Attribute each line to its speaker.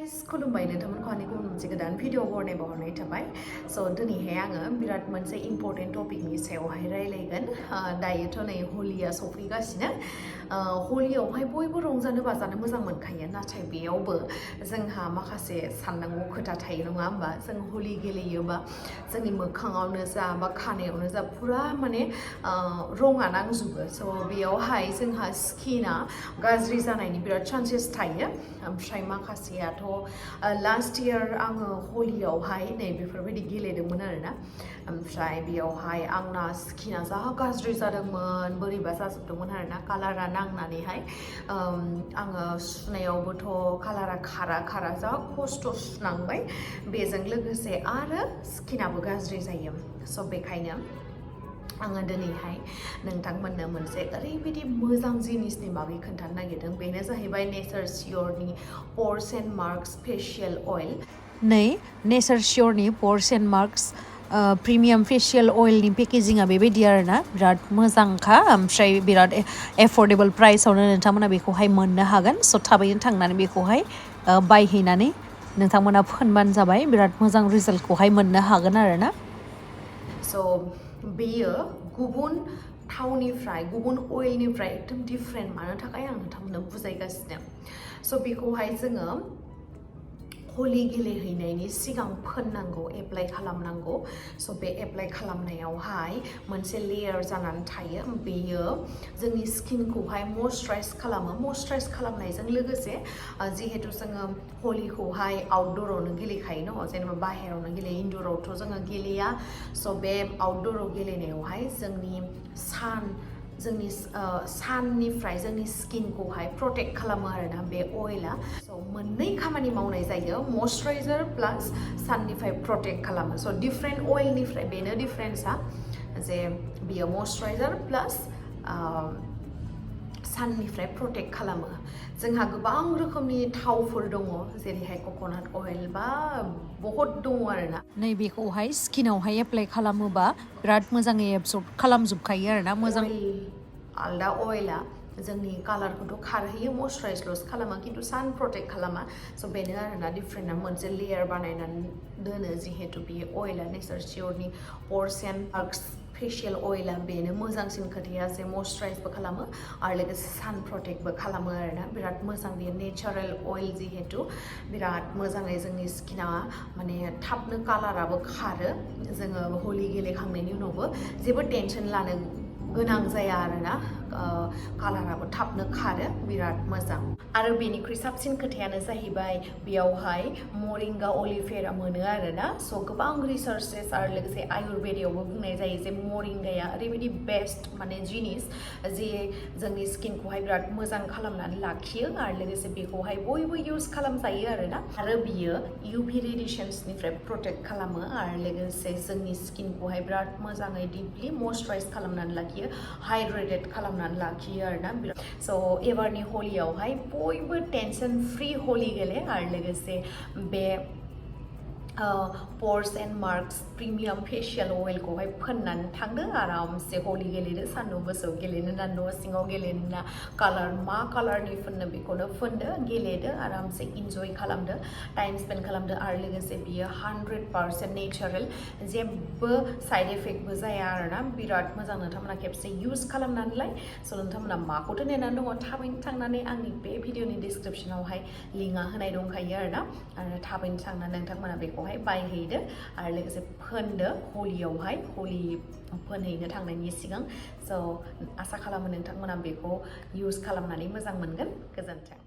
Speaker 1: खुलुमबाय नोंथांमोनखौ आंनि गुबुन मोनसे गोदान भिडिअ बरनायबावहरनाय थाबाय स' दिनैहाय आङो बिराद मोनसे इम्परटेन्ट टपिकनि सायावहाय रायलायगोन दायोथ' नै हलिया सफैगासिनो हलियावहाय बयबो रंजानो बाजानो मोजां मोनखायो नाथाय बेयावबो जोंहा माखासे साननांगौ खोथा थायो नङा होमबा जों हलि गेलेयोबा जोंनि मोखाङावनो जा बा खानायावनो जा पुरा माने रङा नांजोबो स' बेयावहाय जोंहा स्किना गाज्रि जानायनि बिराद चान्सेस थायो ओमफ्राय माखासेयाथ' लास्ट इयार आङो हलियावहाय नै बेफोरबायदि गेलेदोंमोन आरोना ओमफ्राय बेयावहाय आंना स्किना जा गाज्रि जादोंमोन बोरैबा जाजोबदोंमोन आरोना कालारा नांनानैहाय आङो सुनायावबोथ' कालारा खारा जा खस्थ' सुनांबाय बेजों लोगोसे आरो स्किनाबो गाज्रि जायो स' बेखायनो आङो दिनैहाय नोंथांमोननो मोनसे ओरैबायदि मोजां जिनिसनि बागै खोन्थानो नागिरदों बेनो जाहैबाय नेचार शियरनि प'र्स एन्ड मार्क्स फेशियल अइल नै नेचार शियरनि प'र्स एन्ड मार्क्स प्रिमियाम फेशियल अइलनि पेकेजिंआ बेबायदि आरोना बिराद मोजांखा ओमफ्राय बिराद एफर्डेबल प्राइसआवनो नोंथांमोना बेखौहाय मोननो हागोन स' थाबैनो थांनानै बेखौहाय बायहैनानै नोंथांमोना फोनबानो जाबाय बिराद मोजां रिजाल्टखौहाय मोननो हागोन आरोना स' बेयो गुबुन थावनिफ्राय गुबुन अइलनिफ्राय एकदम डिफरेन्ट मानो थाखाय आं नोंथांमोननो बुजायगासिनो स' बेखौहाय जोङो हलि गेलेहैनायनि सिगां फोननांगौ एप्लाइ खालामनांगौ स' बे एप्लाइ खालामनायावहाय मोनसे लेयार जानानै थायो बेयो जोंनि स्किनखौहाय मयस्चाराइज खालामो मयस्चाराइज खालामनायजों लोगोसे जिहेतु जोङो हलिखौहाय आउटडोरावनो गेलेखायो न जेनेबा बाहेरायावनो गेलेयो इनडोरावथ' जोङो गेलेया स' बे आउटडोराव गेलेनायावहाय जोंनि साननिफ्राय जोंनि स्किनखौहाय प्रटेक्ट खालामो आरोना बे अइला स' मोननै खामानि मावनाय जायो मयस्चाराइजार प्लास साननिफ्राय प्रटेक्ट खालामो स' डिफरेन्ट अइलनिफ्राय बेनो डिफारेन्सआ जे बियो मयस्चाराइजार प्लास साननिफ्राय प्रटेक्ट खालामो जोंहा गोबां रोखोमनि थावफोर दङ जेरैहाय कक'नाट अइल बा बहुद दङ आरोना नैबेखौहाय स्किनावहाय एप्लाइ खालामोबा बिराद मोजाङै एबजर्ब खालामजोबखायो आरोना मोजां आलदा अइला जोंनि कालारखौथ' खारहैयो मयस्चाराइजल'सो खालामा खिन्थु सान प्रटेक्ट खालामा स' बेनो आरोना डिफारेन्टआ मोनसे लेयार बानायनानै दोनो जिहेतु बेयो अइला नेचार शियरनि प'र्स एन्ड मार्क्स फेशियल अइला बेनो मोजांसिन खोथाया जे मयस्चाराइजबो खालामो आरो लोगोसे सान प्रटेक्टबो खालामो आरोना बिराद मोजां बेयो नेचारेल अइल जिहेतु बिराद मोजाङै जोंनि स्किना माने थाबनो कालाराबो खारो जोङो हलि गेलेखांनायनि उनावबो जेबो टेनसन लानो गोनां जाया आरोना कालाराबो थाबनो खारो बिराद मोजां आरो बेनिख्रुइ साबसिन खोथायानो जाहैबाय बेयावहाय मरिंगा अलिभेरा मोनो आरोना स' गोबां रिसार्चेस आरो लोगोसे आयुर्वेदायावबो बुंनाय जायो जे मरिंगाया ओरैबायदि बेस्ट माने जिनिस जे जोंनि स्किनखौहाय बिराद मोजां खालामनानै लाखियो आरो लोगोसे बेखौहाय बयबो इउज खालामजायो आरोना आरो बियो इउभि रेडिएसन्सनिफ्राय प्रटेक्ट खालामो आरो लोगोसे जोंनि स्किनखौहाय बिराद मोजाङै डिपलि मयस्चाराइज खालामनानै लाखियो हाइड्रेटेड खालामनानै लाखियो आरोना स' एबारनि हलियावहाय बयबो टेनसन फ्रि हलि गेले आरो लोगोसे बे प'र्स एन्ड मार्क्स प्रिमियाम फेशियल अइलखौहाय फोननानै थांदो आरामसे हलि गेलेदो सान्दुं गोसायाव गेलेनो ना न' सिङाव गेलेनो ना मा कालारनि फोननो बेखौनो फोनदो गेलेदो आरामसे इन्जय खालामदो टाइम स्पेन्ड खालामदो आरो लोगोसे बियो 100% नेचारेल जेबो साइड इफेक्टबो जाया आरोना बिराद मोजां नोंथांमोना खेबसे इउज खालामनानैलाय स' नोंथांमोना माखौथो नेनानै दङ थाबैनो थांनानै आंनि बे भिडिअनि डिसक्रिपसनावहाय लिंकआ होनाय दंखायो आरो थाबैनो थांनानै नोंथांमोना बेखौ बायहैदो आरो लोगोसे फोनदो हलियावहाय हलि फोनहैनो थांनायनि सिगां स' आसा खालामो नोंथांमोना बेखौ इउज खालामनानै मोजां मोनगोन गोजोन्थों